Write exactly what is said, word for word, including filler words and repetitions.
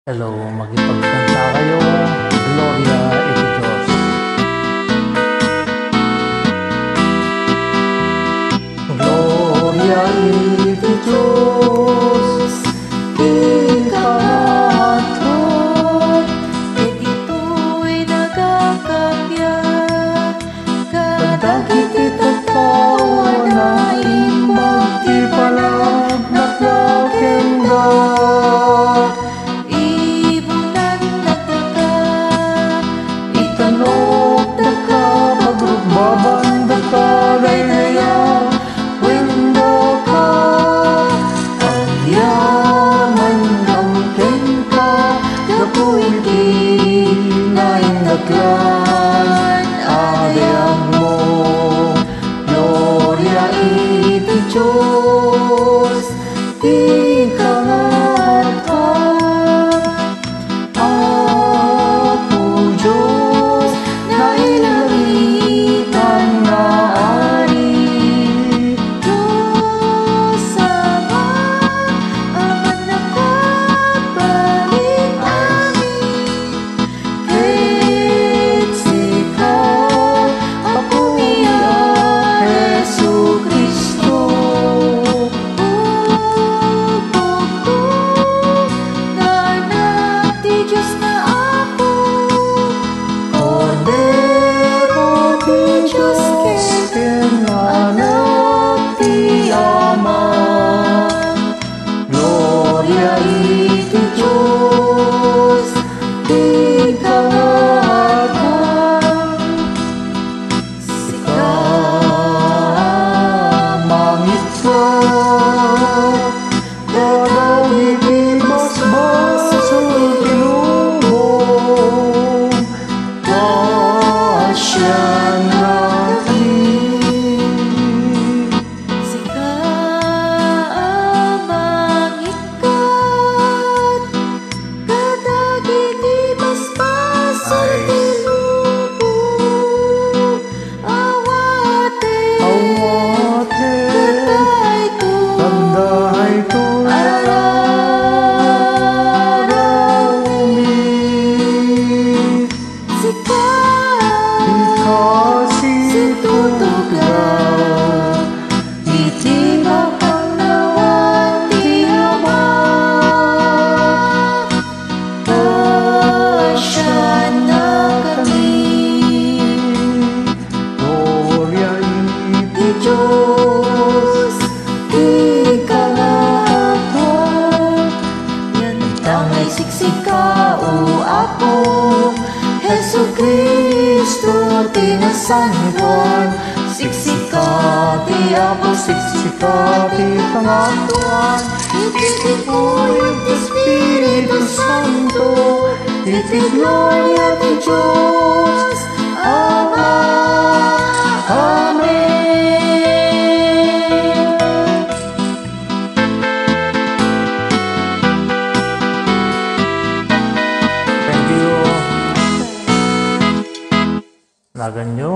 Hello, makipagkanta kayo. Gloria iti Dios. Gloria iti Dios, ikaw nga adda. Dagitoy nagakabiag kadagiti tattao a naimbag ti panagnaklakenna. Ibunannakdaka, itanokdaka, pagrukbabandaka, daydayaw, Wen daka, agyamanam kenka, gapu iti naindaklan a dayagmo. Gloria iti Dios, ti kangaatwa. Apo Dios, nailalitan nga ari, Dios Ama, a mannakabalin amin, ket sika, Apomi a Jesu-Cristo. Ubokto nga Anak ti Dios nga Apo, Kordero ti Dios ken Anak ti Ama. Gloria iti Dios, ti kangaatwa. Sika mangikkat kadagiti basbasol ti lubong, pasianakmi. Sika a mangikkat kadagiti basbasol ti lubong, awaten, awaten, kadaytoy, kadaytoy a rarawmi. Sika, sika situtugaw iti makannawan ti Ama. Pasianakmi. Gloria iti Dios, ti kangaatwa. Ngem ta nga siksika, O Apo, Jesu-Cristo ti nasantoan, siksika ti Apo, siksika ti pangakuan, iti tibuyon ti Espiritu Santo, iti gloria ti Dios Ama. Amen. Thank you. Naganyo.